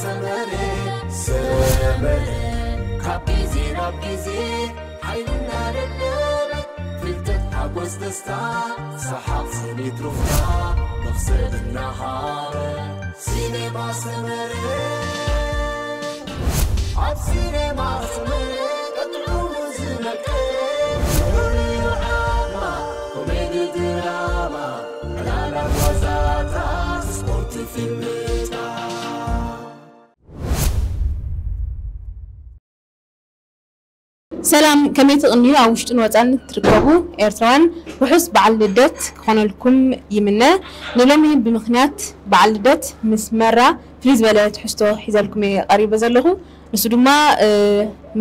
ሰመረ ሰመረ ካብ ግዜ ናብ ግዜ ሓይልና ደደበ ፍልጠት ሓጎስ ደስታ ሰሓቕ ስኒት ሩፍታ መኽሰብ እናሃበ ሲኔማ ሰመረ ኣብ ሲኔማ ሰመረ ቀጥዑ ዝመቀ ኮሜዲ ድራማ ዕላላ ጓዛታት ስፖርት ፊልምታት ሰላም ከመይ ትቕንዩ ኣብ ውሽጥን ወፃን ትርከቡ ኤርትራውያን ርሑስ በዓል ልደት ክኾነልኩም ይምነ። ንሎሚ ብምኽንያት በዓል ልደት ምስ መራ ፍልይ ዝበለ ትሕዝቶ ሒዘልኩም እየ ቀሪበ ዘለኹ። ንሱ ድማ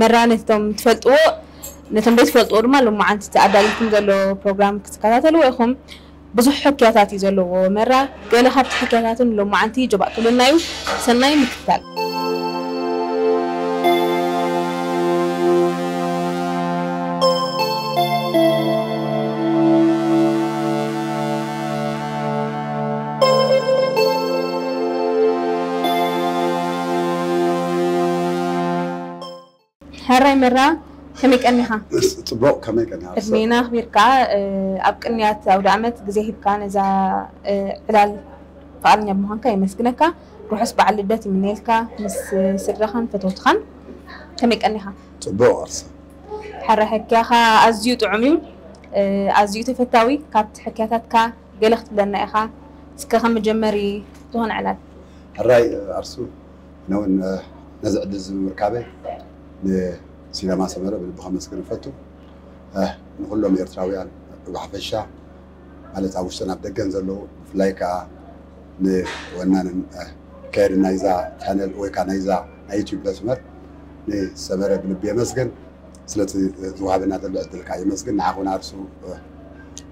መራ ነቶም ትፈልጥዎ ነቶም ዘይትፈልጥዎ ድማ ሎማዓንቲ ኣዳልኩም ዘሎ ፕሮግራም ክትከታተልዎ ኢኹም። ብዙሕ ሕክያታት እዩ ዘለዎ መራ። ገለ ካብቲ ሕክያታትን ሎማዓንቲ ጀባእ ክብለና እዩ። ሰናይ ምክትታል። ሕራይ መራ ከመይ ቀኒኻ? ጽቡቕ ከመይ ቀኒኻ? ዕድሜና ኣኽቢርካ ኣብ ቅንያት ኣውደ ዓመት ግዜ ሂብካ ነዛ ዕላል ፍቓደኛ ብምዃንካ የመስግነካ። ርሑስ በዓል ልደት ይምነየልካ ምስ ስድራኻን ፈተውትኻን። ከመይ ቀኒኻ? ጽቡቕ ቅርሲ። ሕራይ ሕክያኻ ኣዝዩ ጥዑም እዩ፣ ኣዝዩ ተፈታዊ። ካብቲ ሕክያታትካ ገለ ክትብለና ኢኻ? እስከ ከም መጀመሪ ዝኾነ ዕላል። ሕራይ ኣርሱ፣ ኣነ እውን ነዚ ዕድል እዚ ብምርካበይ ንሲነማ ሰመረ ብልቢ ከመስግን እፈቱ። ንኩሎም ኤርትራውያን ብሓፈሻ ማለት ኣብ ውሽጥን ኣብ ደገን ዘለዉ ብፍላይ ከዓ ንወናንን ከየዲ ናይዛ ቻነል ወይ ከዓ ናይዛ ናይ ዩቲዩብ መስመር ንሰመረ ብልቢ የመስግን። ስለቲ ዝወሃበና ዘሎ ዕድል ከዓ የመስግን። ንዓኹም ኣርሱ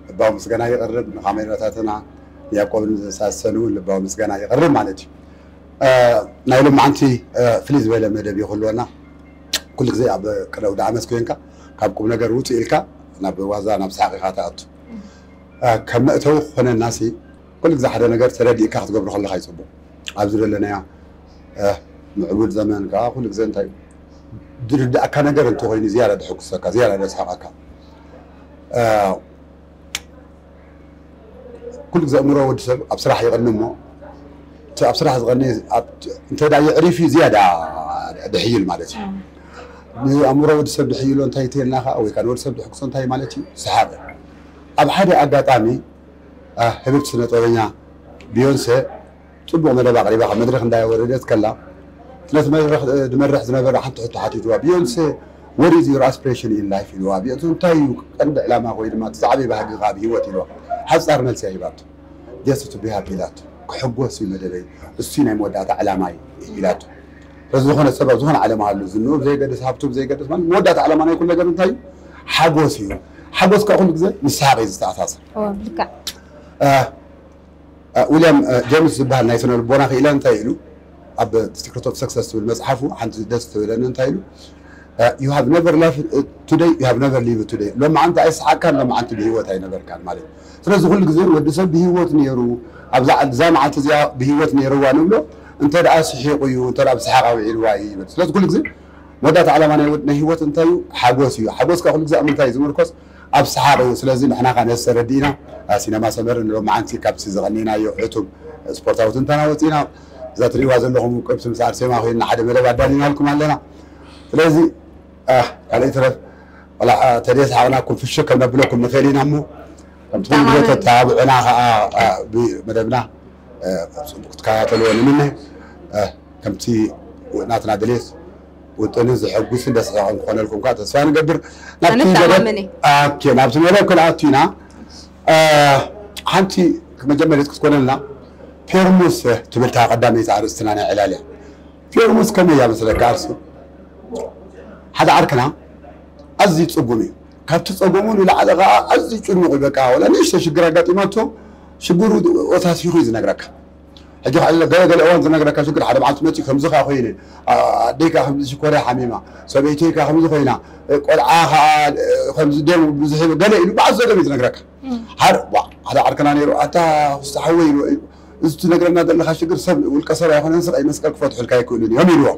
ልባዊ ምስጋና የቕርብ፣ ንካሜራታትና ንያዕቆብን ዝሳሰን እውን ልባዊ ምስጋና የቕርብ ማለት እዩ። ናይ ሎማዓንቲ ፍልይ ዝበለ መደብ እዩ ክህልወና። ኩሉ ግዜ ኣብ ቅደው ዳዓመት ኮይንካ ካብ ቁም ነገር ውፅእ ኢልካ ናብ ዋዛ ናብ ሰሓቕ ኢኻ ትኣቱ። ከም መእተዊ ክኾነና ሲ ኩሉ ግዜ ሓደ ነገር ተረዲእካ ክትገብሮ ከለኻ ይፅቡቕ። ኣብዚ ዘለናያ ምዕቡል ዘመን ከዓ ኩሉ ግዜ እንታይ ዝርዳእካ ነገር እንተኮይኑ ዝያዳ ደሕጉሰካ ዝያዳ ደስሓቀካ። ኩሉ ግዜ ኣእምሮ ወዲ ሰብ ኣብ ስራሕ ይቐኒ እሞ እቲ ኣብ ስራሕ ዝቐኒ እንተ የዕሪፍ እዩ ዝያዳ ድሕይል ማለት እዩ። ንኣእምሮ ወዲ ሰብ ድሕይሎ እንታይ ተልና ከዓ ወይ ከዓ ንወዲ ሰብ ድሕጉሶ እንታይ ማለት እዩ? ሰሓቕ። ኣብ ሓደ ኣጋጣሚ ህብብቲ ስነ ጥበበኛ ቢዮንሰ ፅቡቕ መደብ ኣቕሪባ ካብ መድረኽ እንዳወረደት ከላ ነቲ መድረኽ ዝመርሕ ዝነበረ ሓንቲ ሕቶ ሓቲትዋ፣ ቢዮንሰ what is your aspiration in life ኢልዋ። ቢዮንሰ እንታይ እዩ ቀንዲ ዕላማ ወይ ድማ እቲ ዝዓበየ ባህግኻ ኣብ ህይወት ኢልዋ። ሓፃር መልሲ እያ ሂባቶ። just to be happy ኢላቶ። ክሕጎስ እዩ መደበይ፣ እሱ ናይ መወዳእታ ዕላማ እዩ ኢላቶ። ስለዚ ዝኾነ ሰብ ኣብ ዝኾነ ዓለም ሃሉ ዝንኡ ብዘይገድስ ሃብቱ ብዘይገድስ ማለት መወዳእታ ዕላማ ናይ ኩሉ ነገር እንታይ እዩ? ሓጎስ እዩ። ሓጎስ ከዓ ኩሉ ግዜ ምስ ሰሓቕ እዩ ዝተኣሳሰር። ልክዕ። ዊልያም ጀምስ ዝበሃል ናይ ስነ ልቦና ክኢላ እንታይ ኢሉ ኣብ secret of success ትብል መፅሓፉ ሓንቲ ደስ ትብለኒ እንታይ ኢሉ you have never laughed today you have never lived today ሎማዓንቲ ኣይሰሓቅካን ሎማዓንቲ ብህይወት ኣይነበርካን ማለት እዩ። ስለዚ ኩሉ ግዜ ወዲ ሰብ ብህይወት ነይሩ ኣብዛ እዛ መዓልቲ እዚኣ ብህይወት ነይርዋ ንብሎ እንተ ደኣ ስሒቑ እዩ እንተ ደኣ ብሰሓቕ ኣውዒልዋ እዩ ይብል። ስለዚ ኩሉ ግዜ መወዳእታ ዓላማ ናይ ወድ ናይ ህይወት እንታይ እዩ? ሓጎስ እዩ። ሓጎስ ከዓ ኩሉ ግዜ ኣብ ምንታይ እዩ ዝምርኮስ? ኣብ ሰሓቕ እዩ። ስለዚ ንሕና ከዓ ነዚ ተረዲእና ሲነማ ሰመረ ንሎማዓንቲ ካብቲ ዝቐነይናዮ ዕቱብ ስፖርታዊ ትንተና ወፂእና እዛ ትሪእዋ ዘለኹም ውቅብቲ ምስ ኣርሴማ ኮይንና ሓደ መደብ ኣዳሊናልኩም ኣለና። ስለዚ ካልእ ይትረፍ ዋላ ተደየስሓቕናኩም ፍሽክ ከነብለኩም ንኽእል ኢና እሞ ከምቲ ኩሉ ግዜ ተተባብዑና ከዓ ብመደብና ክትከታተልዎ ንምነ። ከምቲ ናትና ድሌት ውጥንን ዘሐጉስን ዘስሕቕን ክኾነልኩም ከዓ ተስፋ ንገብር። ናብቲ መደብ ናብቲ መደብ ክንኣቱ ኢና። ሓንቲ መጀመሪት ክትኮነልና ፔርሙስ ትብል እታ ቀዳመይቲ ኣርእስትና ናይ ዕላል እያ። ፔርሙስ ከመይ እያ መስለካ ኣርሱ? ሓደ ዓርክና ኣዝዩ ጽጉም እዩ። ካብቲ ጸገሙ ንላዕሊ ከዓ ኣዝዩ ጭኑቕ እዩ። በቃ ወላ ንእሽቶ ሽግር ኣጋጢማቶ ሽግሩ ወሳሲኹ እዩ ዝነግረካ። ሕጂ ከዓ ገለ ገለ እዋን ዝነግረካ ሽግር ሓደ መዓልቲ መፂኡ ከምዚ ከዓ ኮይነ ኣደይ ከዓ ከምዚ ሽኮርያ ሓሚማ ሰበይተይ ከዓ ከምዚ ኮይና ቆልዓ ከዓ ከምዚ ደም ብዙሕ ገለ ኢሉ በዓል ጸገም እዩ ዝነግረካ። ሓደ ዓርክና ነይሩ ኣታ ክስተ ሓወይ ኢሉ እዚ ትነግረና ዘለኻ ሽግር ሰብ ውልቀ ሰብ ኣይኮነን፣ ስቕ መስቀል ክፈትሑልካ ኣይክእሉን እዮም ኢልዎ።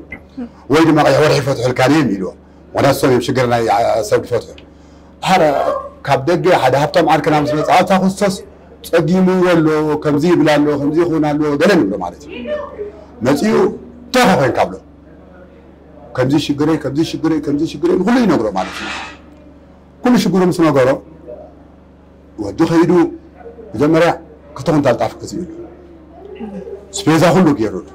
ወይ ድማ ቀይሕ ወርሒ ይፈትሑልካ እዮም ኢልዎ። ዋላ እሶም እዮም ሽግር ናይ ሰብ ዝፈትሑ። ድሓር ካብ ደገ ሓደ ሃብታም ዓርክና ምስ መፅኣ ኣብታ ክስቶስ ጸጊሙ ኣሎ፣ ከምዚ ይብል ኣሎ፣ ከምዚ ይኹን ኣሎ ገለ ንብሎ ማለት እዩ። መፂኡ እንታይ ኮንካ ብሎ፣ ከምዚ ሽግረይ ከምዚ ሽግረይ ከምዚ ሽግረይ ንኩሉ ይነግሮ ማለት እዩ። ኩሉ ሽግሩ ምስ ነገሮ ወዲ ከይዱ መጀመርያ ክልተ ኩንታል ጣፍ ገዚኡሉ፣ ስፔዛ ኩሉ ገይሩሉ።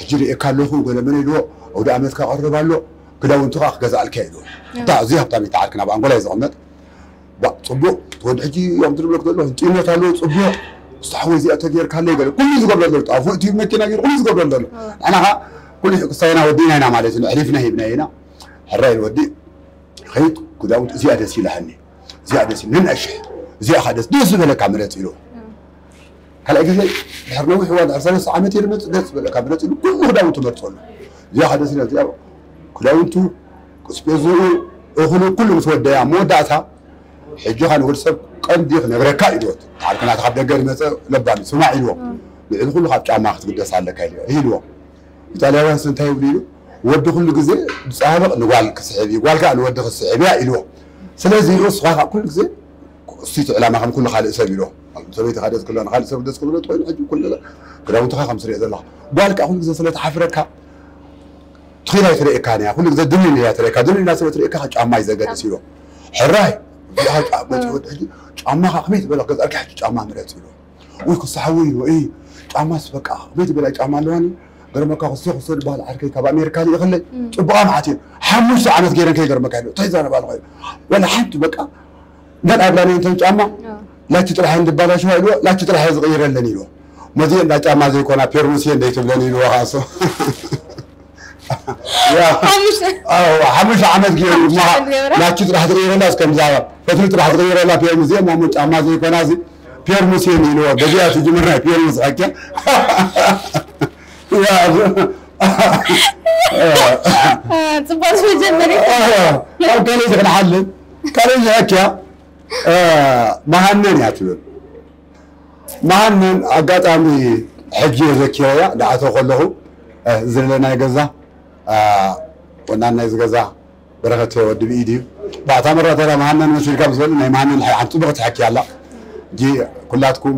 ሕጂ ርእየካ ኣለኹ ገለ መለ ኢልዎ፣ ኣውደ ኣመትካ ቀርብ ኣሎ፣ ክዳውንቲ ከዓ ክገዛእልካ ኢልዎ። እታ ኣዝዩ ሃብታም እዩ፣ ዓርክና ኣብ ኣንጎላ እዩ ዝቕመጥ። ባ- ፅቡቅ እቲ ወዲ ሕጂ እዮም ትብለክ ዘሎ ህንጥይነት ኣለዎ፣ ፅቡቅ ዝተሓወ እዚኣ ተገይርካለይ ገለ ኩሉ ዝገብረሉ ኣሎ። ጣፉ እቲ መኪና ገይሩ ኩሉ ዝገብረሉ ኣሎ። ንሕና ከዓ ኩሉ ክሳይና ወዲእና ኢና ማለት እዩ፣ ኣሕሊፍና ሂብና ኢና። ሕራይ ወዲ ኸይድ ክዳውንቲ እዚኣ ደስ ኢላሃኒ፣ እዚኣ ደስ ነንኣሽሕ፣ እዚኣ ከዓ ደስ ደስ ዝበለካ ምረፅ ኢልዎ። ካልኣይ ግዜ ድሕሪ ነዊሕ እዋን ድሕሪ ሰለስተ ዓመት እየ ዝመፅእ፣ ደስ ዝበለካ ምረፅ ኢሉ ኩሉ ክዳውንቱ መርፀሉ። እዚኣ ከዓ ደስ ኢላ፣ እዚኣ ክዳውንቱ፣ ስፔዝኡ፣ እኽሉ ኩሉ ምስ ወደያ መወዳእታ ሕጂ ኸዓ ንወዲ ሰብ ቀንዲ ክነግረካ ኢልዎ። ዓርክና ካብ ደገ ዝመፀ ለባም እዩ፣ ስማዕ ኢልዎ። ልዕሊ ኩሉ ካብ ጫማ ክትግደስ ኣለካ ኢልዎ። ኢጣልያውያንስ እንታይ ይብሉ ኢሉ፣ ወዲ ኩሉ ግዜ ዝፀባበቕ ንጓል ክስዕብ እዩ፣ ጓል ከዓ ንወዲ ክትስዕብ እያ ኢልዎ። ስለዚ ኢልዎ፣ ንስኻ ከዓ ኩሉ ግዜ እሱ እቲ ዕላማ ከም ኩሉ ካልእ ሰብ ኢልዎ። ሰበይቲ ካደስ ክሎ ንካልእ ሰብ ደስ ክብሎ ትኮይኑ ሕጂ ኩሉ ነገር ክዳውንትኻ ከም ትሪኦ ዘለኻ ጓል ከዓ ኩሉ ግዜ ስለ ትሓፍረካ ትኺላ ኣይትርእየካን እያ፣ ኩሉ ግዜ ድንን እያ ትርእየካ፣ ድንን ኢላ ስለ ትርእየካ ጫማ እዩ ዘገድስ ኢልዎ። ሕራይ እዚኣ ጫ- መፂኡ ወዲ ሕጂ ጫማኻ ከመይ ዝበለ ገዛእልካ ሕጂ ጫማ ምረፅ ኢልዎ። ወይ ክሳሓዊ ኢልዎ። እ ጫማስ በቃ ከመይ ዝበለ ጫማ ኣለዋኒ ገርመካ ክሶ ክሶ ዝበሃል ዓርከይ ካብ ኣሜሪካ ልኢኽለይ ፅቡቓ መዓት እየን ሓሙሽተ ዓመት ገይረን ከይገርመካ ኢልዎ። እንታይ ይዛረብ ኣለኹ ወላ ሓንቲ በቃ እንዳን ኣብላኒ እንተን ጫማ ላቺ ጥራሕ እንድባላሽዋ ኢልዎ። ላቺ ጥራሕ እየ ዝቕይረለን ኢልዎ። መዚአ እንዳ ጫማ ዘይኮና ፔርሙስ እየ እንደይትብለን ኢልዎ። ካሶ ሓሙሽተ ዓመት ገይሩ ላኪ ጥራሕ ትቕይረላ እስከ ምዛባ ፈትሪ ጥራሕ ትቕይረላ ፔርሙስ እየ ማሞ ጫማ ዘይኮና እዚ ፔርሙስ እየ ኢልዎ። በዚኣ ትጅምር ናይ ፔርሙስ ሓኪያ ፅቡቅ መጀመሪ ኣብ ካልእ ክንሓልፍ ካልእ ሓኪያ መሃነን እያ ትብል። መሃነን ኣጋጣሚ ሕጂ የዘኪረያ ደኣተው ከለኹ ዝለናይ ገዛ ወናን ናይዚ ገዛ በረኸት ወዲ ብኢድ እዩ። ባዕታ መራ ተራ መሃነን መሲልካ ምስ በሉ ናይ መሃነን ሓንቲ ጽብቕቲ ሓኪ ኣላ። እጂ ኩላትኩም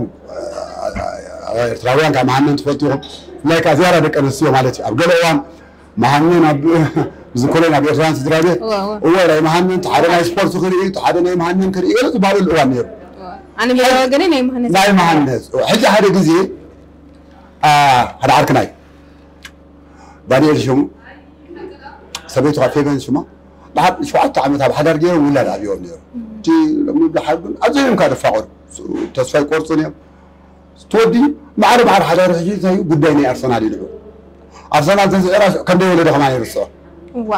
ኤርትራውያን ካብ መሃነን ትፈልጡ ኢኹም። ብፍላይ ከኣ ዝያዳ ደቂ ኣንስትዮ ማለት እዩ። ኣብ ገለ እዋን መሃነን ኣብ ዝኮነ ናብ ኤርትራን ስድራ ቤት እወ ናይ መሃነን ሓደ ናይ ስፖርት ክርኢ ሓደ ናይ መሃነን ክርኢ ገለ ዝበሃለሉ እዋን ነይሩ። ኣነ ገለ ወገነ ናይ መሃነን ናይ መሃነን ሕጂ ሓደ ግዜ ሓደ ዓርክናይ ዳንኤል ሽሙ ሰበይቱ ካብ ፌቨን ሽማ ድሓር ሸውዓተ ዓመት ኣብ ሓዳር ገይሮም ውላድ ኣብዮም ነይሩ። እቲ ሎሚ ብሓር ግን ኣዘዮም ካብ ደፋቐሩ ተስፋ ይቆርፁን እዮም። ትወዲ ማዕረ ማዕረ ሓዳሩ ሕጂ እንታይ እዩ ጉዳይ ናይ ኣርሰናል ይልዑ ኣርሰናል ተስዕራ ከም ደይወለደ ከማን ይርስዖ እዋ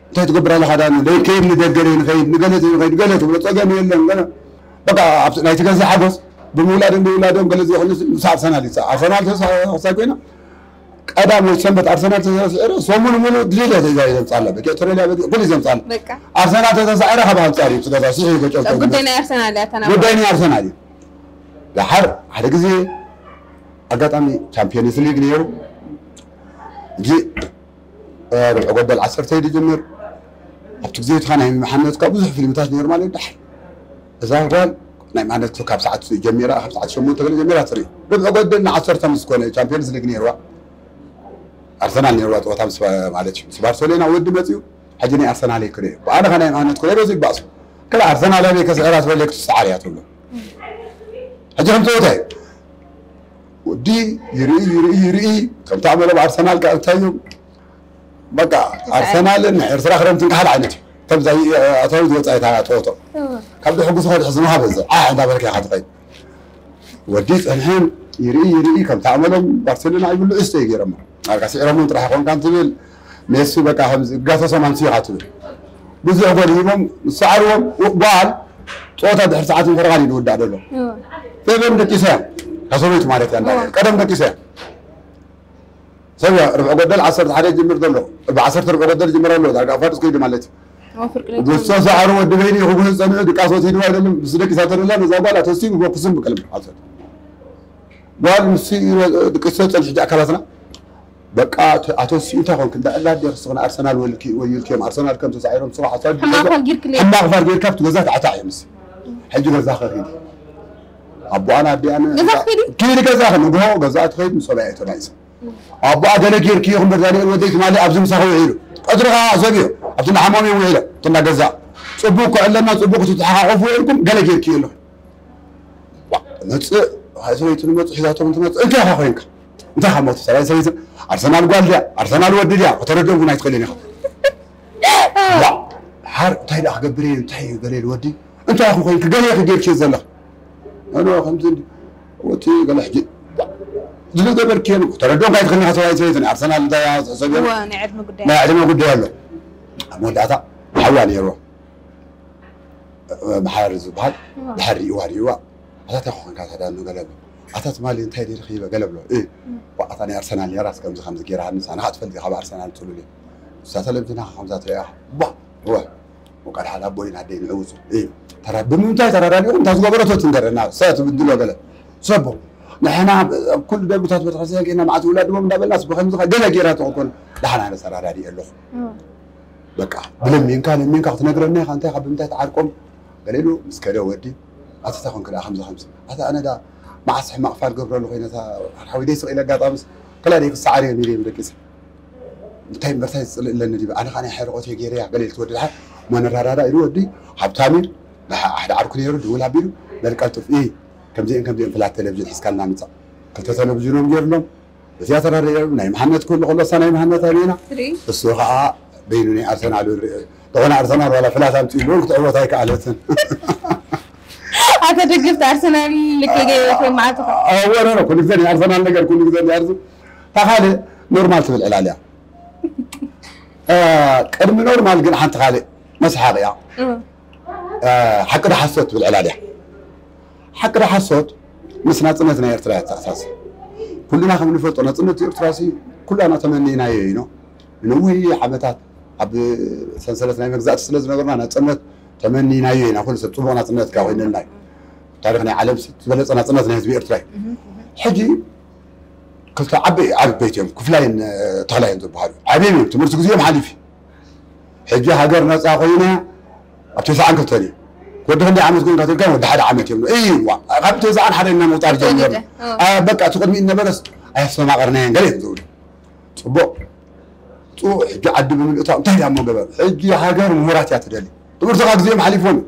እንታይ ትገብር ኣለኻ ዳኒ ለይከይድ ንደገ ለይንኸይድ ንገለ ዘይንኸይድ ገለ ትብሎ ፀገም የለን ገለ በቃ ኣብቲ ናይቲ ገዛ ሓጎስ ብምውላድ እንደውላዶም ገለ ዘይኮነ ምስ ኣርሰናል ይፃ ኣርሰናል ተሳሳ ኮይና ቀዳም ወይ ሰንበት ኣርሰናል ተሳስዕረ ሰሙን ሙሉ ድሌት ተዛ ይዘምፃላ በቂ ትረዳ በቂ ኩሉ ይዘምፃላ ኣርሰናል ተሳስዕረ ካብ ኣንፃር እዩ ፅገዛ ስሒ ገጨ ጉዳይ ናይ ኣርሰናል እዩ ጉዳይ ናይ ኣርሰናል እዩ ደሓር ሓደ ግዜ ኣጋጣሚ ቻምፒዮንስ ሊግ ነይሩ እንጂ ርብዒ ጎደል ዓሰርተ እዩ ዝጅምር ኣብቲ ግዜ ትኻ ናይ መሓነትካ ብዙሕ ፊልምታት ነይሩ ማለት ደሓር እዛ ጓል ናይ መሓነት ካብ ሰዓት ጀሚራ ካብ ሰዓት ሸሞንተ ገለ ጀሚራ ትርኢ ርብዒ ጎደል ንዓሰርተ ምስ ኮነ ቻምፒዮንስ ሊግ ነይርዋ ኣርሰናል ነይርዋ ፀወታ ምስ ማለት እዩ ምስ ባርሰሎና ወዲ መፅኡ ሕጂ ናይ ኣርሰናል ክርኢ ብኣነ ከ ናይ መሓነት ክርኢ በዚ ይባእሱ ከላ ኣርሰናል ኣበይ ከስዕራ ዝበለ ክትሰዓር እያ ትብሎ ሕጂ ከም ፀወታ እዩ ወዲ ይርኢ ይርኢ ይርኢ ከምቲ ኣመሎም ኣርሰናል ከ እንታይ እዮም በቃ ኣርሰናልን ናይ ኤርትራ ክረምትን ካሓድ ዓይነት እዩ ከምዛ ኣታዊ ዝወፃ እታ ፀወቶ ካብ ድሕጉሱ ከድሕዝምካ በዝሕ ዓሕ እንዳበልካ ኢካ ትኸይድ ወዲ ፀንሐን ይርኢ ይርኢ ከምቲ ኣመሎም ባርሴሎና ይብሉ እስተ ገይሮሞ ኣርካ ስዕሮሞም ጥራሕ ይኮንካ ትብል ሜሲ በቃ ከምዚ ጋተሶም ኣምሲኻ ትብል ብዙሕ ጎል ሂቦም ዝሰዓርዎም ጓል ፀወታ ድሕሪ ሰዓትን ፈረቓን እዩ ዝውዳእ ዘሎ ፌቨን ደቂሰ እያ ካሰበይቱ ማለት እያ እንዳለ ቀደም ደቂሰ እያ ሰብ ርብዕ ጎደል ዓሰርተ ሓደ ጅምር ዘሎ ብ ዓሰርተ ርብዕ ጎደል ጅምር ኣሎ ዳርጋ ፋርስ ከይዱ ማለት እዩ ብዝተሰዓሩ ወዲ በይኑ ይኹጉን ፀንዑ ድቃስ ወሲድዋ ኣይደለም ምስ ደቂሳ ተደላ ነዛ ጓል ኣተሲቡ ቦክስን ብቀልቢ ሓሰድ ጓል ምስ ድቅሰ ጸንሕ ሕጂ ኣካላትና በቃ ኣተሲ እንታይ ኮንክ እንዳ እላ ዲክ ስኽን ኣርሰናል ወልኪ ወይልኪ እዮም ኣርሰናል ከም ተሳዒሮም ስኻ ሓሳብ ሕማቕ ፋል ጊርክ ለ ሕማቕ ፋል ጌርካ ኣብቲ ገዛ ተዓታዕ እዮም ሲ ሕጂ ገዛ ከኺድ ኣቦኣን ኣዲኣን ገዛ ክኸዲ? ኪድ ገዛ ንግሆ ገዛ ትኸይድ ምስ ሰብኣይ ተባይስ ኣቦኣ ገለ ጌርክ ይኹም በርዳንኤል ወደይ ትማሊ ኣብዚ ምሳኸ ውዒሉ ቀድርኻ ዘብዮ ኣብቲ እንዳሓሞም እዮም ውዒሎም እቲ እንዳገዛ ጽቡቅ ክዕለና ጽቡቅ ክትተሓሓቆፉ ውዒልኩም ገለ ጌርክ ኣለኹ መፅእ ሰበይቱ ንመፅእ ሒዛቶም እንትመፅእ እንታይ ኢኻ ኮይንካ እንታይ ካብ ሞቱ ሰብኣይ ሰበይቱ ኣርሰናል ጓል ድያ ኣርሰናል ወዲ ድያ ከተረድኦም እውን ኣይትኽእልን ኢኻ ዋ ሓር እንታይ ደኣ ክገብር እየ እንታይ እዩ ገለ ኢሉ ወዲ እንታይ ኢኹ ኮይንክ ገለ ኢኺ ጌርክ ዘለኽ ኣነ ከምዚ እንዲ ወቲ ገለ ሕጂ ዝገበርክ እየ ተረድኦም ኣይትኽእልን ኢኻ ሰብኣይ ሰበይቱ ኣርሰናል እንታይ እያ ዝሕሰብ እየ እወ ናይ ዕድመ ጉዳይ ናይ ዕድመ ጉዳይ ኣሎ ኣብ መወዳእታ ሓዋ ነይርዎ መሓር ዝበሃል ድሓር ሪእዋ ሪእዋ ኣታ እንታይ ኮንካ ታዳ ንገለብ ኣታ ትማሊ እንታይ ደይ ረኺበ ገለብሎ እ ኣታ ናይ ኣርሰናል ነራስ ከምዚ ከምዚ ገይራ ንሳ ንኻ ትፈልጥ ካብ ኣርሰናል ጽሉል እየ እሳ ተለምትና ከምዛ ትሪኣ ባ ዋ ወቃድ ሓደ ኣቦይን ኣደይ ንዕውፁ እዩ ተራ ብምንታይ ተራዳዲኹም እንታ ዝገበረቶ ትንገረና እሳ ትብድሎ ገለ ሰቦ ንሕና ኣብ ኩሉ ደብታት ቤተክርስትያን ጌና መዓት ውላድዎም እንዳበልናስ ብከምዚ ገለ ጌራ ተኾን ደሓና ነተራዳዲ ኣለኹ በቃ ብለሚንካ ለሚንካ ክትነግረና ኢኻ እንታይ ካብ ብምንታይ ተዓርቆም ገለ ኢሉ ምስ ከደ ወዲ ኣቲ እንታይ ኮንክ ደኣ ከምዚ ከምዚ ኣቲ ኣነ ደኣ መዓስ ሕማቕ ፋል ገብረሉ ኮይነ እታ ሓዊደይ ስቕ ኢለ ኣጋጣምስ ከላደይ ክሰዓር እዮም ኢለ ደቂሰ እንታይ እምበርታይ ዝፅልእ ኣለኒ ዲበ ኣነ ከዓ ናይ ሕርቆት እየ ገይረያ ገለ ኢሉ ትወዲ ደሓር እሞ ንራዳዳ ኢሉ ወዲ ሃብታም እዩ ሓደ ዓርኩ ነይሩ ድውል ኣቢሉ በል ቀልጥፍ እ ከምዚአን ከምዚአን ፍላት ቴሌቪዥን ሒዝካልና ምፃእ ክልተ ቴሌቪዥኖም ገይርሎም እዚኣ ተራዳኢሎም ናይ መሓመድ ክህሉ ከሎ እሳ ናይ መሓመድ ኣበይና ትርኢ እሱ ከዓ በይኑ ናይ ኣርሰናል ይርኢ ዝኾነ ኣርሰናል ዋላ ፍላት ኣምፅእሉ ክትዕወት ኣይከኣለትን ኣተ ደገፍቲ ኣርሰናል ልክገ መዓልቲ ወረ ኩሉ ግዜ ናይ ኣርሰናል ነገር ኩሉ ግዜ ናይ ኣርሰ ታኻለ ኖርማል ትብል ዕላል እያ ቅድሚ ኖርማል ግን ሓንቲ ካልእ መስሓቅ እያ ሓቂ ዶ ሓሶት ትብል ዕላል እያ ሓቂ ዶ ሓሶት ምስ ናፅነት ናይ ኤርትራ እያ ተተኣሳስር ኩልና ከም ንፈልጦ ናፅነት ኤርትራ ሲ ኩላና ተመኒናዮ እዩ ንነዊሕ ዓመታት ኣብ ሰንሰለት ናይ መግዛእቲ ስለ ዝነበርና ናፅነት ተመኒናዮ ኢና ኩሉ ሰብ ፅቡቅ ናፅነት ካ ኮይነልና እዩ ታሪክ ናይ ዓለም ዝበለፀ ናፅነት ናይ ህዝቢ ኤርትራ እዩ ሕጂ ክልተ ዓበይ ዓበይቲ እዮም ክፍላይን ተኽላይን ዝበሃሉ ዓብዮም እዮም ትምህርቲ ግዜኦም ሓሊፍ ሕጂ ሃገር ነፃ ኮይና ኣብ ተስዓን ክልተን እዩ ወዲ ክንደይ ዓመት ኮይንካ ትልካ ወዲ ሓደ ዓመት እዮም እዩ ካብ ተስዓን ሓደ እና ምውጣር ጀሚሮም በቃ እቲ ቅድሚ ነበረስ ኣያስተማቀርናየን ገለ እዮም ዝብሉ ፅቡቅ ፅቡቅ ሕጂ ዓዲ ብምልእታ እንታይ ዳሞ ገበር ሕጂ ሃገር ምሁራት እያ ትደሊ ትምህርትካ ግዜኦም ሓሊፎም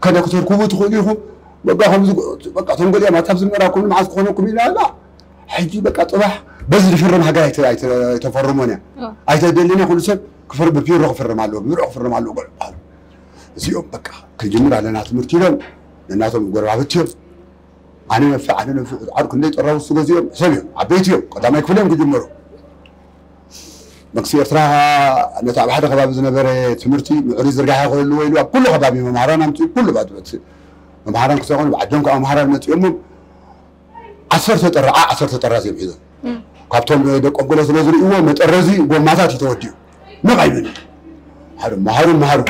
ከነ ክተርክቡ ትኽእሉ ኢኹም በቃ ከምዚ በቃ ተንጎልያ ማታ ኣብዚ ምዕራብ ኩሉ መዓዝ ክኾነኩም ኢላ ኣላ ሕጂ በቃ ፅባሕ በዚ ዝፍርም ሃገር ኣይተ- ኣይተ- ኣይተፈርሞን እያ ኣይተደልን እያ ኩሉ ሰብ ክፍር ብፒሮ ክፍርም ኣለዎ ብምርዑ ክፍርም ኣለዎ ገለ ይበሃሉ እዚኦም በቃ ክንጅምር ኣለና ትምህርቲ ኢሎም ነናቶም ጎረባብቲ እዮም ኣነ ነፍዕ ኣነ ነፍዕ ዓርኩ እንደይ ጠራውሱ ገዚኦም ሰብ እዮም ዓበይቲ እዮም ቀዳማይ ክፍል እዮም ክጅምሩ መንግስቲ ኤርትራ ነቲ ኣብ ሓደ ከባቢ ዝነበረ ትምህርቲ ምዕሩይ ዝርጋሐ ክህልዎ ኢሉ ኣብ ኩሉ ከባቢ መምሃራን ኣምፅኡ ኩሉ ባድመቲ መምሃራን ክሳይኮኑ ብዓዶም ከዓ መምሃራን መፂኦሞም ዓሰርተ ጠራ ዓ ዓሰርተ ጠራዝ እዮም ሒዞም ካብቶም ደቆም ገለ ስለ ዝርእዎ መጠረዚ ጎማታት እዩ ተወዲኡ ነቕ ኣይበሉ ሓደ መሃሩ መሃሩ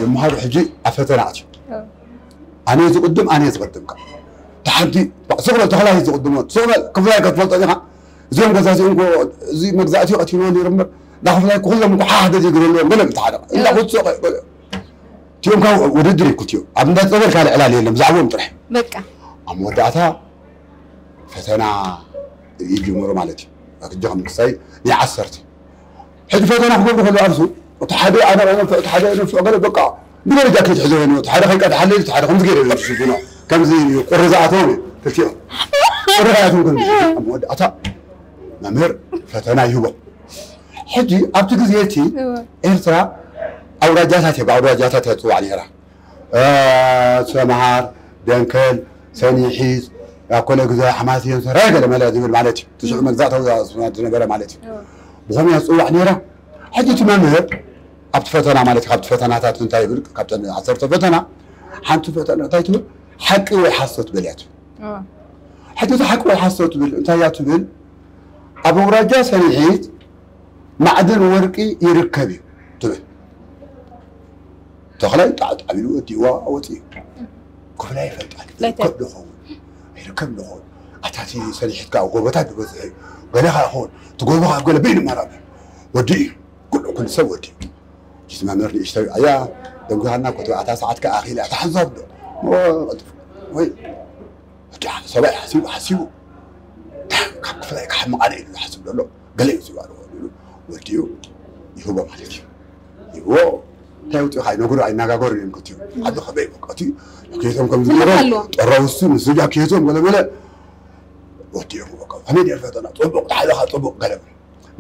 ይመሃሩ ሕጂ ኣብ ፈተና ኣትዩ ኣነ ዝቕድም ኣነ ዝቕድም ካ ተሓንቲ ስቕበል ተኽላይ ዝቕድሞ ስቕበል ክፍላይ ከትፈልጦ ኢኻ እዚኦም ገዛዚኦም እዚ መግዛእቲ ቀቲልዎ ነይሩ እምበር እንዳ ክፍላይ ኩሎም እኮ ሓደ ዘይግደልዎም ገለ ብትሓደ እንዳ ኩሶ እቲኦም ካብ ውድድር ይኩትዮ ኣብ እንዳ ፀበል ካልእ ዕላል የለን ብዛዕባኦም ጥራሕ በቃ ኣብ መወዳእታ ፈተና ይጅምሩ ማለት እዩ ኣክጃ ምክሳይ ናይ ዓሰርተ ሕጂ ፈተና ክገብሩ ከለዉ ኣርሱ እቲ ሓደ ኣነ ነፍዕ እቲ ሓደ ነፍዕ ገለ በቃ ብደረጃ ክትሕዞ የለ እቲ ሓደ ከይቀድሓለ እቲ ሓደ ከምዚ ገይረ ዝሽፍኖ ከምዚ ቁሪ ዝኣተዎም እዩ ክልቲኦም ቁሪ ዝኣተዎም ከምዚ ኣብ መወዳእታ መምህር ፈተና ይህቦ ሕጂ ኣብቲ ግዜ እቲ ኤርትራ ኣውራጃታት እየ ብኣውራጃታት እያ ትፅዋዕ ነይራ ሰምሃር ደንከል ሰኒሒዝ ያኮለ ግዛ ሓማስየን ሰራይ ገለ መለ ዝብል ማለት እዩ ትሽዑ መግዛእታዊ ዝነበረ ማለት እዩ ብኸምያ ዝፅዋዕ ነይራ ሕጂ እቲ መምህር ኣብቲ ፈተና ማለት ካብቲ ፈተናታት እንታይ ይብል ካብተን ዓሰርተ ፈተና ሓንቲ ፈተና እንታይ ትብል ሓቂ ወይ ሓሶት በል እያ ትብል ሕጂ እቲ ሓቂ ወይ ሓሶት ትብል እንታይ እያ ትብል ኣብ ኣውራጃ ሰኒሒት ማዕድን ወርቂ ይርከብ እዩ ትብል ተኽላይ ጣዕጣዕ ኢሉ ወዲእዋ ወፂኡ ክፍላይ ይፈልጣል ከብ ዝኸውን ከም ንኸውን ኣታቲ ሰሊሒትካ ጎቦታት ዝበዝሕ እዩ። ገለ ከዓ ይኸውን እቲ ጎቦ ካብ ገለ በይኑ መራብሕ ወዲ እዩ። ኩሉ ኩሉ ሰብ ወዲ እዩ። ጅቲ መምህር ንእሽተይ ኣያ ደንጉሃና ኮተባዕታ ሰዓት ከዓ ኣኺለ ኣታ ሓንሳብ ዶ ወይ ወዲ ሰብኣይ ሓሲቡ ሓሲቡ ካብ ክፍላይ ክሓምቕ ኣነ ኢሉ ዝሓስብ ዘሎ ገለ እዩ ዝባሉ ወዲኡ ይህቦ ማለት እዩ። ይህቦ እንታይ ውፅኡ ከዓ ይነግሩ ኣይነጋገሩ እዮም ክትዩ ዓዲ ከበይ በቃ እቲ ጃኬቶም ከም ዝገይሮም ጠራውሱ ምስ ጃኬቶም ገለመለ ወዲኦም በቃ ከመይ ድር ፈተና ፅቡቅ ተሓለኻ ፅቡቅ ገለ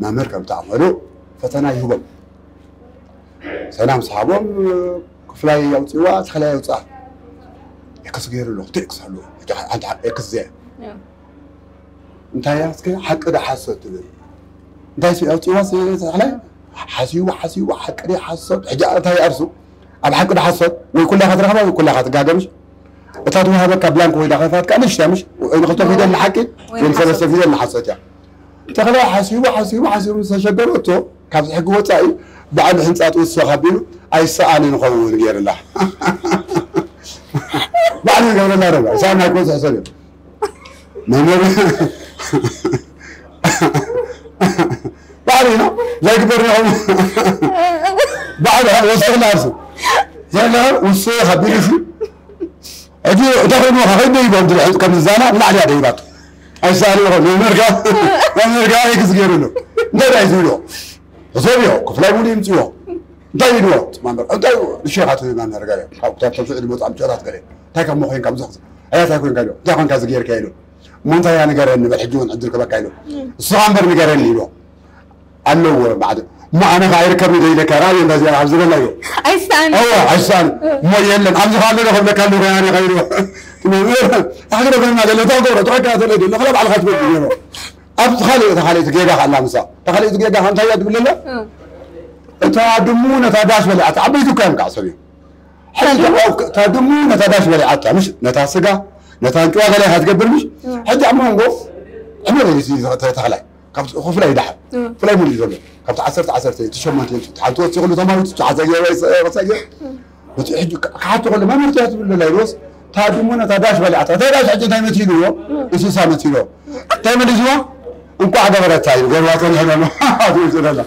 መምህር ከም ተኣመሉ ፈተና ይህቦም። ሰላም ሰሃቦም ክፍላይ ኣውፅዋ ተኽላይ ኣውፅኣ ኤክስ ገይሩ ኣሎ ክልተ ኤክስ ኣለዎ። ሓንቲ ሓቂ ኤክስ ዘያ እንታይ እያ እስከ ሓቂ ዶ ሓሶት ትብል እንታይ ሲ ኣውፅዋ ተኽላይ ሓሲቡ ሓሲቡ ሓቂ ዶ ሓሶት ሕጂ እንታይ ኣርሱ ኣብ ሓቂ ዶ ሓሶት ወይ ኩላኻ ትረኽባ ወይ ኩላኻ ትጋገምሽ እታ ትወሃበካ ብላንክ ወይ ዳኸፋትካ ንሽታ ምሽ ወይ ንክልተ ፊደል ንሓቂ ወይ ንሰለስተ ፊደል ንሓሶት እያ። ተኽላይ ሓሲቡ ሓሲቡ ሓሲቡ ምስ ተሸገረ እቶ ካብዚ ሕጊ ወፃኢ ባዕሉ ሕንፃጥ ውስኽ ኣቢሉ ኣይሰኣንን ይኸውን ገይርላ። ባዕሉ ይገብረላ ደባ ሳብ ናይ ኮንሶ ሕሰብ እዮም መምህር ባዕሉ ኢና ዘይግበር ንኸው ባዕሉ ወስኽላ እርሱ ዘለ ውስኽ ኣቢሉ ሕጂ እንታይ ኮይኑ ከኸይድ ይቦም ድልሕት ከም ዝዛና ንላዕሊ እያ ደይባቱ ኣይሳሪ ይኾን መምህርካ መምህርካ ይግዝ ገይሩ ኣሎ እንታይ ዳይ ዝብሎ ሕሰብ እዮ ክፍላይ ሙሉ ይምፅዎ እንታይ ይድዎ እንታይ ንሸኻት መምህር ገለ ካብ ክታብ ተብሱ ዕድመ ፃም ጨራት ገለ እንታይ ካብ መኾይን ካብ ዝኽዝ ኣያ እንታይ ኮይንካ ኢሎ እንታይ ኮንካ ዝገይርካ ኢሎ እሞ እንታይ እያ ንገረኒ በል ሕጂ እውን ዕድል ክበካ ኢሎ ንስኻ እምበር ንገረኒ ኢሎ ኣለዎ ማለት እሞ ኣነ ከዓ ይርከብኒ ዶ ኢለካ ራእዩ እንደዚ ኣብ ዝበላ እዩ ኣይሳን እወ ኣይሳን እሞ የለን ኣብዚ ከዓ ኣለዶ ከብለካ ኣለዶ ያኔ ከይዶ ኣሕግረፈና ገለ እታ ጎረ ተኸካ ተለዶ ለኸለ ባዕልካ ትበል ገይሮ ኣብዚ ካልእ እታ ካልእ ትጌጋ ካላ ምሳ እታ ካልእ ትጌጋ ከምታይ እያ ትብለለ እታ ድሙ ነታ ዳሽ በሊዓት ዓበይቱ እኮ እዮም ከዓ ሰብ እዩ ሕጂ እታ ድሙ ነታ ዳሽ በሊዓታ ምሽ ነታ ስጋ ነታ እንጭዋ ገለ ኢኻ ትገብር ምሽ ሕጂ ኣብ መንጎ ዕመበ ተኽላይ ካብ ክፍላይ ይድሓር ክፍላይ ሙሉ እዩ ዘሎ ካብቲ ዓሰርተ ዓሰርተ እቲ ሸሞንተ ሓንቲ ወፂ ኩሉ ተማሪቱ ሓዛ ገይረ ወሳ ገይረ እቲ ሕጂ ክሓቲ ከሎ መምህር እንታይ ትብል ዘላ ኢልዎስ እታ ድሙ ነታ ዳሽ በሊዓታ እታ ዳሽ ሕጂ እንታይ መሲልዎ እንስሳ መሲልዎ እንታይ መሊስዎ እንቋዕ ገበረታ ኢሉ ገርባቶ ንሕለሎ ትብል ዘላ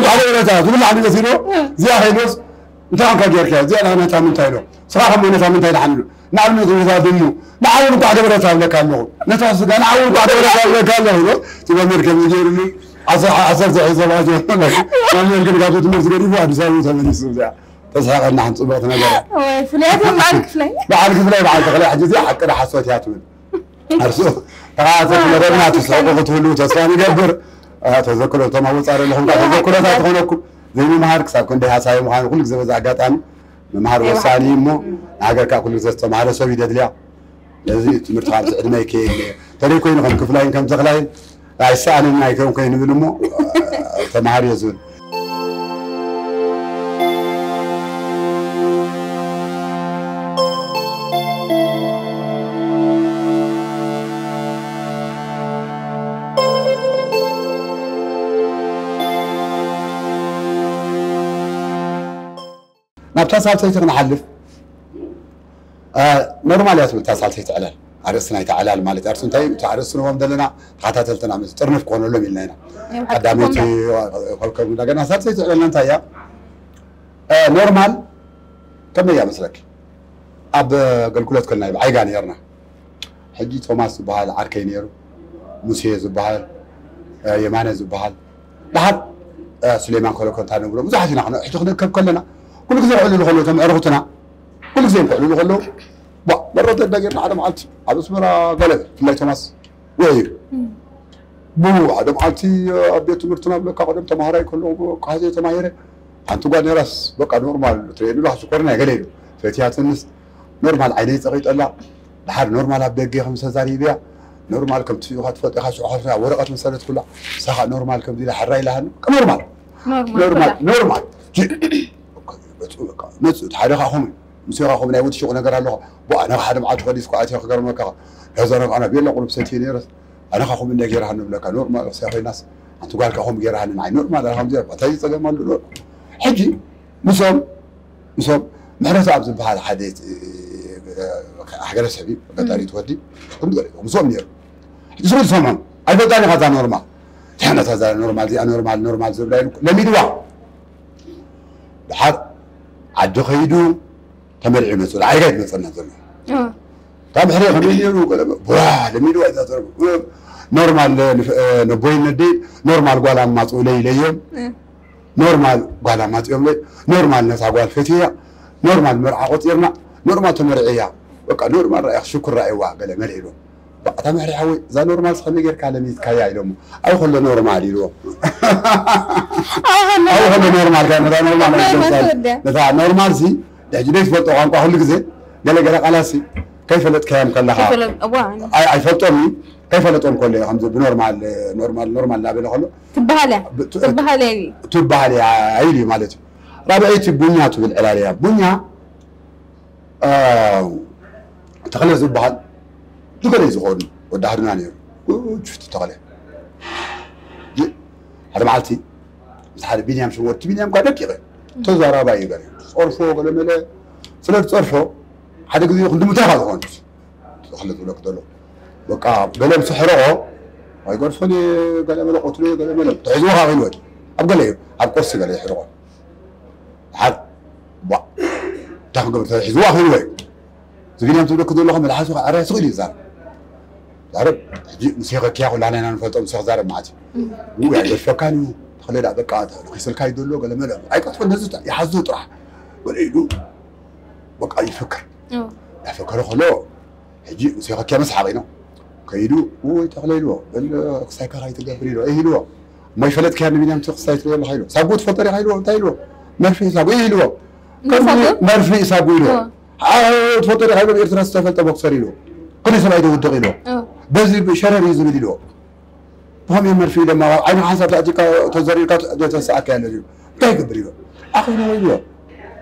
ገበረታ ዝብላዕ መሲልዎ እዚኣ ከይልዎስ እንታይ ኮንካ ጌርካ እዚኣ ነታ ምንታይ ኢሎ ስኻ ከሞ ነታ ምንታይ ድሓን ኢሉ ንኣብነት ነታ ድሙ ንዓውን እኳ ገበረት ኣብለካ ኣለኹ ነታ ስጋ ንዓውን እኳ ገበረት ኣብለካ ኣለኹ ኢሎ እቲ መምህር ከምዚ ገይሩሉ ዓሰርተ ሒዘ ባጆ መምህር ግን ካብቲ ትምህርቲ ገዲፉ ኣዲስ ኣበባ ተመሊሱ እዚኣ ተስሓቀና ሓንቲ ፅብቕቲ ነገር እያ ወይ ፍልያት እዮም በዓል ክፍላይ በዓል ክፍላይ በዓል ተኽላይ ሕጂ እዚኣ ሓቂ ዶ ሓሶት እያ ትብል ኣርሱ ተኻሰት መደብና ትስሕቁ ክትህሉ ተስፋ ንገብር ተዘክሮ እቶም ኣብ ወፃኢ ዘለኹም ተዘክሮታት ዝኾነኩም ዘይምምሃር ክሳብ ክንደይ ሃሳዊ ምዃኑ ኩሉ ግዜ በዚ ኣጋጣሚ ምምሃር ወሳኒ እዩ እሞ ንሃገር ከዓ ኩሉ ግዜ ዝተምሃረ ሰብ እዩ ደድልያ ስለዚ ትምህርቲ ካብዚ ዕድመ ይከየል ተለይ ኮይኑ ከም ክፍላይን ከም ተኽላይን ኣይሰኣንን ኣይከውን ከይንብል እሞ ተምሃር እየ ዝብል ናብታ ሳልሰይቲ ክንሓልፍ ኖርማል እያ ትብል እታ ሳልሰይቲ ዕላል ኣርእስቲ ናይታ ዕላል ማለት ኣርእስቲ እንታይ እዩ እቲ ኣርእስቲ ንቦም ዘለና ተኸታተልትና ምስ ጥርንፍ ክኾነሎም ኢልና ኢና ቀዳመይቲ ከልከሉ እንደገና ሳልሰይቲ ዕላልና እንታይ እያ ኖርማል ከመይ እያ መስለክ ኣብ ኣገልግሎት ከልና ብዓይጋ ነርና ሕጂ ቶማስ ዝበሃል ዓርከይ ነይሩ፣ ሙሴ ዝበሃል፣ የማነ ዝበሃል ደሓር ሱሌማን ከለኮ እንታይ ንብሎ ብዙሓት ኢና ሕጂ ክንእከብ ከለና ኩሉ ግዜ ክዕልሉ ከለዉ እቶም ዕርኽትና ኩሉ ግዜ ክዕልሉ ከለዉ በረተ ደጊርና ሓደ መዓልቲ ኣብ ኣስመራ ገለ ብፍላይ ቶማስ ወይ ብሓደ መዓልቲ ኣብ ቤት ትምህርትና ብለካ ቀደም ተማሃራይ ከለዉ ካዜ ተማሂረ ሓንቲ ጓል ነራስ በቃ ኖርማል ትሬዱ ሽኮርና ገለ ኢሉ ፈትያትንስ ኖርማል ዓይነይ ፀቒጠላ ደሓር ኖርማል ኣብ ደገ ከም ተዛሪብያ ኖርማል ከምቲ ኢኻ ትፈልጥ ኢኻ ሽዑ ከፍና ወረቐት መሰለት ኩላ ሳኻ ኖርማል ከምዚ ኢላ ሕራ ኢላሃኒ ኖርማል ኖርማል ኖርማል መፁ በቃ መፁ እቲ ሓደ ኻኹም ምስ ኢኻ ኹም ናይ ወዲ ሽቑ ነገር ኣለኹ ብኣ ነኻ ሓደ መዓልቲ ፈሊስ ኳ ኣትዮ ክገርመካ ነዛ ነገር ኣነ ቤላ ቁሩብ ሰትየ ነይረስ ኣነ ኻኹም እንደ ገይርሃኒ ብለካ ኖርማል ክሳይ ኮይናስ ኣንቲ ጓልካ ኹም ገይርሃኒ ንዓይ ኖርማል ኣነ ከምዚ እንታይ ፀገም ኣሎ ሕጂ ምሶም ምሶም ምሕረተኣብ ዝበሃል ሓደ ሃገረሰብ እዩ፣ ገጠሪት ወዲ። ከምዚ ገለ ምስኦም ነይሩ። ሕጂ ስጉ ዝሰምዖም ኣይፈልጣን ኢኻ። እዛ ኖርማል፣ እዚኣ ነታ እዛ ኖርማል እዚኣ ኖርማል ኖርማል ዝብላ ኢሉ ለሚድዋ። ድሓር ዓዲ ከይዱ ተመሪዑ ይመፅእ። ንዓይጋ ይመፀና ዘሎ ካብ ሕረ ከመይ ነይሩ? ቡራ ለሚድዋ እዛ ኖርማል። ነቦይ ነደይ ኖርማል ጓል ኣማፅኡ ለይለዮም። ኖርማል ጓል ኣማፅኦም ለይ ኖርማል ነታ ጓል ፈትያ። ኖርማል መርዓ ቆፂርና። ኖርማል ተመርዕያ። በቃ ኖርማል ራእያ ሽኩር ራእይዋ ገለ መርዒ ኢሎም። በቃ ተመርዒ ሓወይ እዛ ኖርማል ስኸመይ ጌርካ ለሚትካያ ኢሎም። ኣይ ከሎ ኖርማል ኢልዎ። ኣይ ከሎ ኖርማል ካያ ነታ ኖርማል ነታ ኖርማል ሲ ሕጂ ዘይትፈልጦ ቋንቋ ኩሉ ግዜ ገለ ገለ ቃላት ሲ ከይፈለጥካዮም ከለኻ ኣይፈልጦም። ከይፈለጦም ከሎ ከምዚ ብኖርማል ኖርማል ኖርማል እናበለ ከሎ ትበሃል እያ። ትበሃል እያ ኢሉ ማለት እዩ። ራብዐይቲ ቡኛ ትብል ዕላል እያ። ቡኛ ተኽለ ዝበሃል ዝገለ ዝኾኑ ወዲ ሃድና ነይሩ። ትፍቲ ተኽለ ሓደ መዓልቲ ምስ ሓደ ቢንያም ሽወርቲ ቢንያም ኳ ደቂቐ ተዛራባ እዩ ገለ ጸርፎ ገለ መለ ስለ ዝጸርፎ ሓደ ግዜ ክንዲ ምታይ ካ ዝኾኑ ተኽለ ዝብለክ ዘሎ በቃ ገለ ምስ ሕረቆ ኣይገድፎን እየ ገለ መለ ቆትሎ እየ ገለ መለ ተሒዝዎ ካብ ኢልወት ኣብ ገለ እዩ ኣብ ቆርሲ ገለ ይሕርቆ ሓር ቧ እንታይ ክገብር ተሒዝዎ ኣኺልዎ እዩ ዝቢንያም ትብለክ ዘለኹ መልሓሱ ከዓ ዕረ ስቕ ኢሉ ይዛረብ ዛረብ ሕጂ ምስ የኸኪያ ኩላና ኢና ንፈልጦ ምስ ክዛረብ ማለት እዩ ኣይገድፈካን እዩ ተኽለ ዳ በቃ ተኺስልካ እዩ ዘሎ ገለ መለ ኣይቀጥፈ ነዚ ይሓዞ ጥራሕ ወለ ኢሉ በቃ ይፍክር ያፈከረ ከሎ ሕጂ ምስ የኸኪያ መስሓቕ ኢኖ ከይዱ ወይ ተኽለ ኢልዎ በል ክሳይ ካኻ ይትገብር ኢልዎ እህ ኢልዎ እሞ ይፈለጥክያ ንቢንያም ክሳይ ትሪኦ ኣለኻ ኢልዎ ሳጉ ትፈልጦ ዲኻ ኢልዎ እንታይ ኢልዎ መርፌ ሳጉ እህ ኢልዎ መርፌ ሳጉ ኢልዎ ትፈልጦ ዲኻ ኢልዎ ኤርትራ ዝተፈልጠ ቦክሰር ኢልዎ ኩሉ ሰብኣይ ደውድቕ ኢልዎ በዚ ሸረር እዩ ዝብል ኢልዎ ብኸምኡ መርፌ ኢሎም ኣብ ዓይንኻ ሓንሳብ ተኣቲካ ተዘሪርካ ተሰኣካ ያለ ኢሉ እንታይ ይገብር ኢሉ ኣኺሉ ኢሉ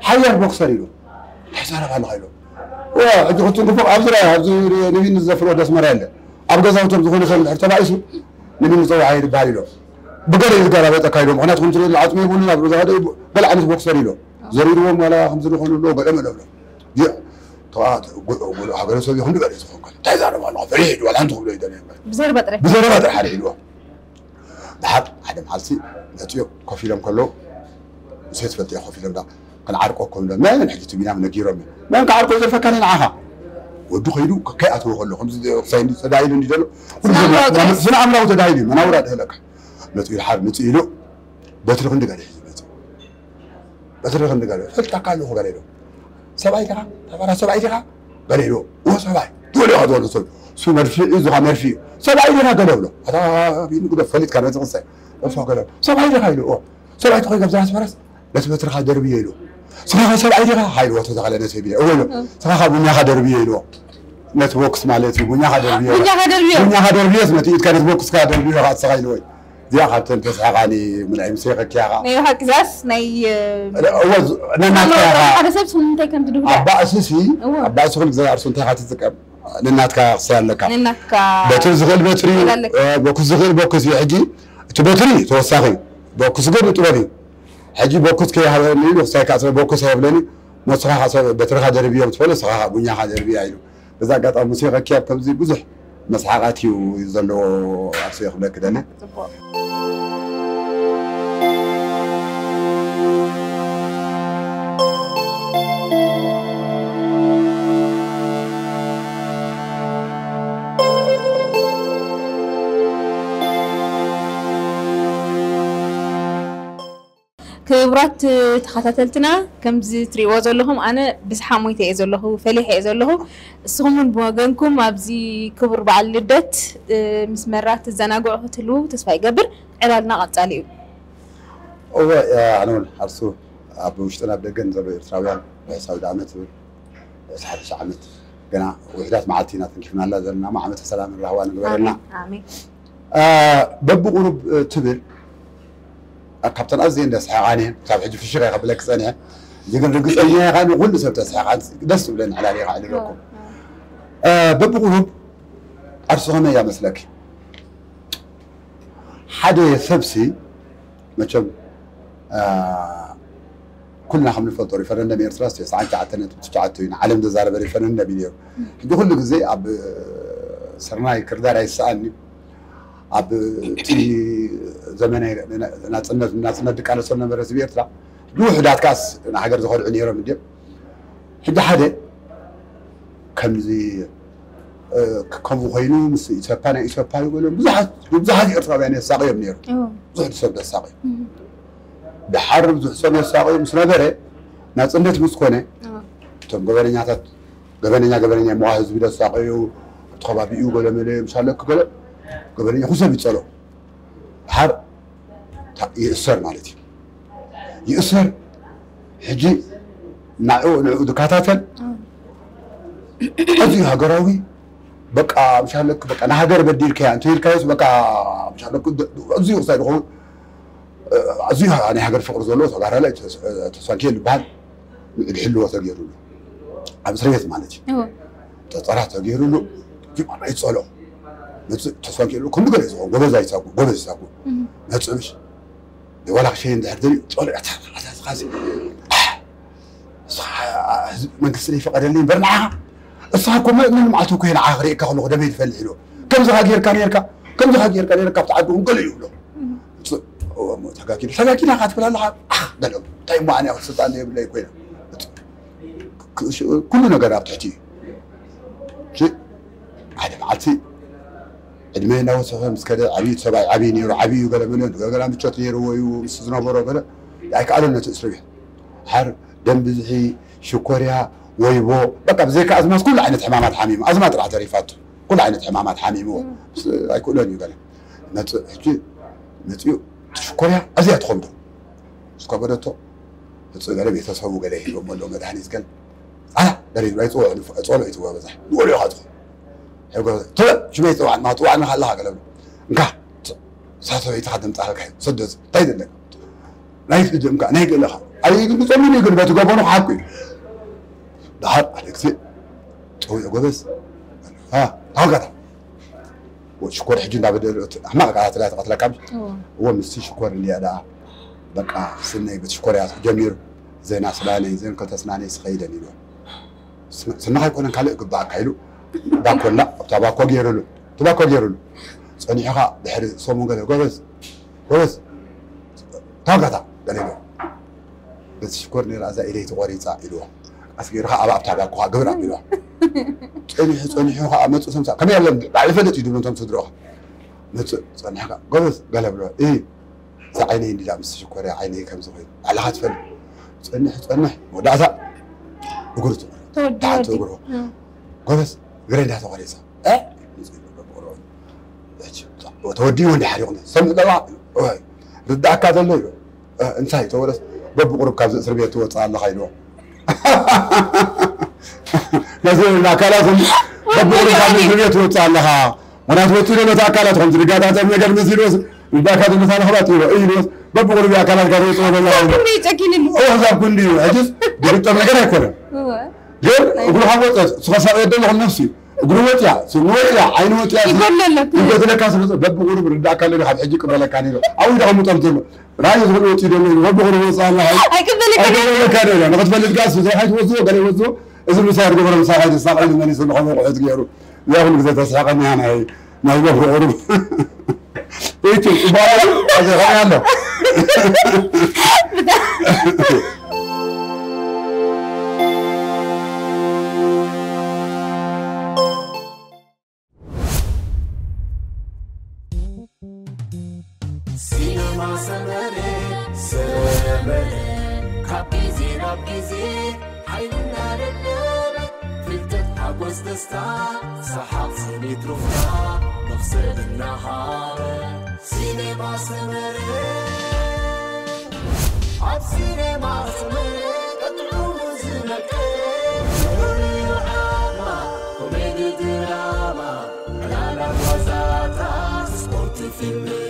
ሓያል ቦክሰር ኢሉ እንታይ ዛረብ ኣለኻ ኢሉ ሕጂ ክትንክፎ ኣብዚ ራያ ኣብዚ ንቢኒ ዝዘፍሮ ደስመራ የለ ኣብ ገዛውቶም ዝኾነ ሰብ እንድሕር ተባኢሱ ንቢኒ ፀዋዓ ይድበሃል ኢሉ ብገለ እዩ ዝገላበጠካ ኢሉ ምክንያቱ ከምትሪኦ ዓፅሚ ይብሉን ኣብ ገዛ ገለ ዓይነት ቦክሰር ኢሉ ዘሪርዎም ዋላ ከምዚ ዝኾኑ ኣሎ ገለ መለ ኣሎ ሃገረሰብ ይኹን ንበለ ዝኾን እንታይ ዛረብ ኣለኻ ፈሪሕ ኢሉ ዋላ ሓንቲ ክብሎ ይደለ ብዘረባ ጥራሕ ብዘረባ ጥራሕ ሓደ ኢልዎ ደሓር ሓደ መዓልቲ መፅዮ ኮፍ ኢሎም ከለዉ ምሴ ትፈልጥ እያ ኮፍ ኢሎም ዳ ክንዓርቆ ኮም ዶ መን ሕጂ ትቢናም ነጊሮም እዮም መን ክዓርቆ ዘርፈካ ናይ ንዓኻ ወዱ ከይዱ ከይኣተወ ከሎ ከምዚ ክሳይ እንዲ ተዳሂሉ እንዲ ዘሎ ኩሉ ስነ ኣእምራዊ ስነ ኣእምራዊ ተዳሂሉ እዩ መናውራ ድህለካ መፅኡ ደሓር ምፅእ ኢሉ በትሪ ክንዲ ገለ ሒዙ መፅኡ በትሪ ክንዲ ገለ ፈልጣካ ኣለኹ ገለ ኢሉ ሰብኣይ ዲኻ ተባራ ሰብኣይ ዲኻ ገለ ኢሉ እዎ ሰብኣይ ትበልዮ ካብ ዝበሉ ሰብ እሱ መድፍዕ እዩ ዝኻ መድፍዕ እዩ ሰብኣይ ዲኻ ገለ ብሎ ኣታ ቢኒ ግደፍ ፈሊጥካ ነዚ ክሳይ እፎ ገለ ሰብኣይ ዲኻ ኢሉ እዎ ሰብኣይ ተኾይ ገብዛ ኣስመረስ ነቲ በትርኻ ደርብዮ ኢሉ ስኻ ሰብኣይ ዲኻ ሓይልዎ ተተኸለ ነሰብ ኢለ እዎ ኢሉ ስኻ ቡኛኻ ደርብዮ ኢልዎ ነቲ ቦክስ ማለት እዩ ቡኛኻ ደርብዮ ቡኛኻ ደርብዮ ቡኛኻ ደርብዮስ ነቲ ኢድካ ነቲ ቦክስካ ደርብዮ ኢኻ ንስኻ ኢልዎ እዩ እዚኣ ካብተን ተስሕቓኒ ምንኣይ ምሰይ ከኪያኻ ናይ ብሓቂ ዛስ ናይ እወ ነናትካ ኢኻ ሓደ ሰብ ስም እንታይ ከም ትድህዳ ኣባእስሲ እወ ኣባእሲ ኩሉ ግዜ ኣርሱ እንታይ ኢኻ ትጥቀም ነናትካ ክሳይ ኣለካ ነናትካ በትሪ ዝኽእል በትሪ እዩ ኣለካ። ቦክስ ዝኽእል ቦክስ እዩ ሕጂ እቲ በትሪ ተወሳኺ እዩ ቦክስ ግን ጥበብ እዩ ሕጂ ቦክስ ከይሃበኒ ኢሉ ክሳይ ካእ ሰብ ቦክስ ኣይብለኒ ሞስኻ በትርኻ ደርብዮ ትፈለ ስኻ ቡኛኻ ደርብያ ኢሉ በዚ ኣጋጣሚ ሙሴ ከኪያብ ከምዚ ብዙሕ መስሓቓት እዩ ዘለዎ ኣርሶ ክብለክ ደለ ክቡራት ተኸታተልትና ከምዚ ትሪእዎ ዘለኹም ኣነ ብዝሓ ሞይተ እየ ዘለኹ ፈሊሐ እየ ዘለኹ እስኹም እውን ብወገንኩም ኣብዚ ክቡር በዓል ልደት ምስ መራ ትዘናግዑ ክትህልዉ ተስፋ ይገብር ዕላልና ቀጻሊ እዩ እወ ኣነ እውን ኣርሱ ኣብ ውሽጥን ኣብ ደገን ዘለዉ ኤርትራውያን ብሕሳዊ ዳኣመት ዝብል ርእሲ ሓድሽ ዓመት ገና ውሕዳት መዓልቲ ኢና ተንኪፍናላ ዘለና እሞ ዓመተ ሰላምን ራህዋን ንግበረልና። ኣሜን። በብቁሩብ ትብል ካብተን ኣዝየን ደስሓቓን እየን ክሳብ ሕጂ ፍሽኽ እየ ከብለኪ ጸኒሐ እዚ ግን ርግጸኛ እየ ከዓ ንኩሉ ሰብ ተስሕቓን ደስ ዝብለኒ ዕላል እየ ከዓ ዕልለኩም በብቁሩብ ዓርሱ ከመይ እያ መስለኪ ሓደ ሰብሲ መቸም ኩልና ከም ንፈልጦ ሪፈረንደም ኤርትራ ተስዓን ትሽዓተ ነጥቢ ትሽዓተ እዩ፣ ንዓለም ዘዛረበ ሪፈረንደም እዩ ነይሩ። ሕጂ ኩሉ ግዜ ኣብ ስርናይ ክርዳድ ኣይሰኣን እዩ። ኣብ እቲ ዘመነ ናጽነት ናጽነት ድቃለሶ ነበረ ህዝቢ ኤርትራ። ብውሕዳት ከኣስ ንሃገር ዝኸድዑ ነይሮም እንድዮም። ሕጂ ሓደ ከምዚ ከምኡ ኮይኑ ምስ ኢሰፓ ናይ ኢሰፓ ይበሎም ብዙሓት ብዙሓት ኤርትራውያን የሳቅዮም ነይሩ። ብዙሕ ሰብ ዘሳቅዩ ድሓር ብዙሕ ሰብ የሳቅዩ ምስ ነበረ ናጽነት ምስ ኮነ እቶም ገበነኛታት ገበነኛ ገበነኛ ምዋ ህዝቢ ደሳቀዩ ኣብቲ ከባቢኡ ገለ መለ ምሻለክ ገለ ገበነኛ ኩሰብ ይጸሎ ድሓር ይእሰር ማለት እዩ። ይእሰር ሕጂ ናዑ ንዑ ዝከታተል ኣዝዩ ሃገራዊ በቃ ምሻለክ በቃ ንሃገር በዲልካያ እንተ ኢልካዮስ በቃ ምሻለክ ኣዝዩ ክሳይ ዝኸውን ኣዝዩ ናይ ሃገር ፍቅሪ ዘለዎ ተጋዳላይ ተስፋንኪኤል ይበሃል። ንዕድ ህልዎ ተገይሩሉ ኣብ እስር ቤት ማለት እዩ። ጠጠራ ተገይሩሉ ጅማራ ይጸሎ መጽእ ተስፋንኪኤል ኩሉ ገለ ዝኸውን ጎበዝ ኣይሳጉ ጎበዝ ይሳጉ መጽእ ምሽ ወላ ክሸይ እንድሕር ደልዩ ጸሎ ያታኻዚ መንግስቲ ዘይፈቀደልኝ በርናዓ እሳ እኮ ምን መዓልቲ እኮ ይልዓ ክርእየካ ከለኹ ደመይ ትፈልሕ ኢሉ ከምዚ ካ ጌርካ ኔርካ ከምዚ ካ ጌርካ ኔርካ ኣብቲ ዓዲ እውን ገለ ይብሎ ተጋጊዱ ተጋጊዳ ካ ትብል ኣለካ ገለ እንታይ እሞ ኣነ ስልጣን የብለይ ኮይና ኩሉ ነገር ኣብ ትሕቲ እዩ ሓደ መዓልቲ ዕድመ እናወሰኸ ምስ ከደ ዓብዪ ሰብኣይ ዓብዪ ነይሩ ዓብዪ እዩ ገለ መለ ገለገላ ምቾት ነይርዎ እዩ ምስ ዝነበሮ ገለ ኣይከኣለን ነቲ እስሪ ቤት ሓር ደም ብዝሒ ሽኮርያ ወይቦ በቃ ብዘይካ ኣዝማስ ኩሉ ዓይነት ሕማማት ሓሚሙ ኣዝማ ጥራሕ ተሪፋቱ ኩሉ ዓይነት ሕማማት ሓሚምዎ ኣይክእሎን እዩ ገለ መፅእ ሕጂ መፅኡ ሽኮርያ ኣዝያ ትኸብዶ ዝከበደቶ መፅእ ገለ ቤተሰቡ ገለ ሂቦም ኣሎ መድሃኒት ገለ ኣላ ገለ ይብላ ይፅውዑ ጸሎ ይትዋ በዛ ንወልዮ ካ ትኹን ሽመይ ፅዋዕ ማ ፅዋዕ ንካ ኣለካ ገለ እንካ ሳሰበይትኻ ድምፃልካ ሰደት እንታይ ዘለካ ናይ ስድምካ ናይ ገለኻ ኣይግልፀሉን እዩ ግን በቲ ገበኑ ሓቁ እዩ ድሓር ኣሌክሲ ፀዊዑ ጎበዝ ታወጋታ ሽኮር ሕጂ እንዳበደሉ ኣሕማቅ ቃላት ላ ተቀትለካ እዎ ምስቲ ሽኮር እንዲያ ደኣ በቃ ስነይ በቲ ሽኮር እያ ጀሚሩ ዜና ስላነይ ዜን ከተስናነይ ስኸይደን ኢሉ ስናኻ ኣይኮነን ካልእ ግባኣካ ኢሉ ባኮላ ኣብታ ባኮ ገይሩሉ እቲ ባኮ ገይሩሉ ጸኒሑ ኸዓ ድሕሪ ሰሙን ገለ ጎበዝ ጎበዝ ታጋታ ገለ ኢሉ በቲ ሽኮር ነይራ እዛ ኢደይ ተቆሪፃ ኢልዎ ቀስ ገይሩ ኸዓ ኣብ ኣብታ ባኮ ኸዓ ግብር ኣቢልዋ ጸኒሑ ጸኒሑ ኸዓ መፁ ሰምሳ ከመይ ኣለም ባዕሊ ፈለጥ እዩ ድብሎም ቶም ስድሮኻ መፅእ ፀኒሕካ ጎበዝ ገለ ብሎ እይ እዛ ዓይነይ እንዲዳ ምስ ሽኮርያ ዓይነይ ከምዚ ኮይኑ ባዕልኻ ትፈልጥ ፀንሕ ፀንሕ መወዳእታ እግሩ ትቑረፅ ተወዲ ታሕቲ ወዲ እግሩ ጎበዝ እግረ እንዳ ተቆሪፃ ተወዲኡ እንዲ ሓሪቑ ሰምዕ ደዋ ርዳእካ ዘሎ ይበል እንታይ ተወለስ በብቁሩብ ካብዚ እስር ቤት ትወፅእ ኣለኻ ኢልዎ ነዚ ኣካላት በብቁሩብ ካብዚ እስር ቤት ትወፅእ ኣለኻ ምክንያቱ ወፂኡ ዘሎ እቲ ኣካላት ከምዚ ዝጋጣጠም ነገር መሲልዎስ እባካ ዘሎ ሳለ ክባጥ ኢሎ ኢልዎስ በብቁሩብ ኣካላት ጋር ወፅኦ ዘሎ እዛብ ክንዲ እዩ ሕጅስ ዝግጠም ነገር ኣይኮነን ግን እግሩ ካብ ወፀት ስኸሳብ የደለኹም ነፍሲ እዩ እግሩ ወፅያ፣ ስኒ ወፅያ፣ ዓይኒ ወፅያ፣ ይጎድለካ ስለ ዘሎ በብቁሩብ ርዳእካ ኣለኒ ካብ ሕጂ ቅበለካ ነይሩ ኣብኡ ተቐምጦም ዘሎ ራእዩ ዝኽእል ወፂኡ ዘሎ እዩ በብቁሩብ ወፅኣ ኣለካ ኣይቅበለካ ኣይቅበለካ ነይሩ ንኽትፈልጥ ጋር ስድራኻ ይትወፅዎ ገለ ይወፅዎ እዚ ምሳይ ዝገበረ ምሳኻ ይትሳቕ ኢሉ መሊሱ ንኸምኡ ቁሑት ገይሩ እዚኣ ኩሉ ግዜ ተስሕቐኒ እያ ናይ ናይ በብቁሩብ ኢቲ ይባላል ኣዘኸያለሁ ሲነማ ሰመረ ሰመረ ካብ ግዜ ናብ ግዜ ሓይልና ደደበ ፍልጠት ሓጎስ ደስታ ሰሓቕ ስኒት ሩፍታ መኽሰብ እናሃበ ሲነማ ሰመረ ኣብ ሲነማ ሰመረ ቀጥዑ ዝነቀ ዝሁሉ ዓማ ኮሜዲ ድራማ ዕላላ ጓዛታት ስፖርት ፊልም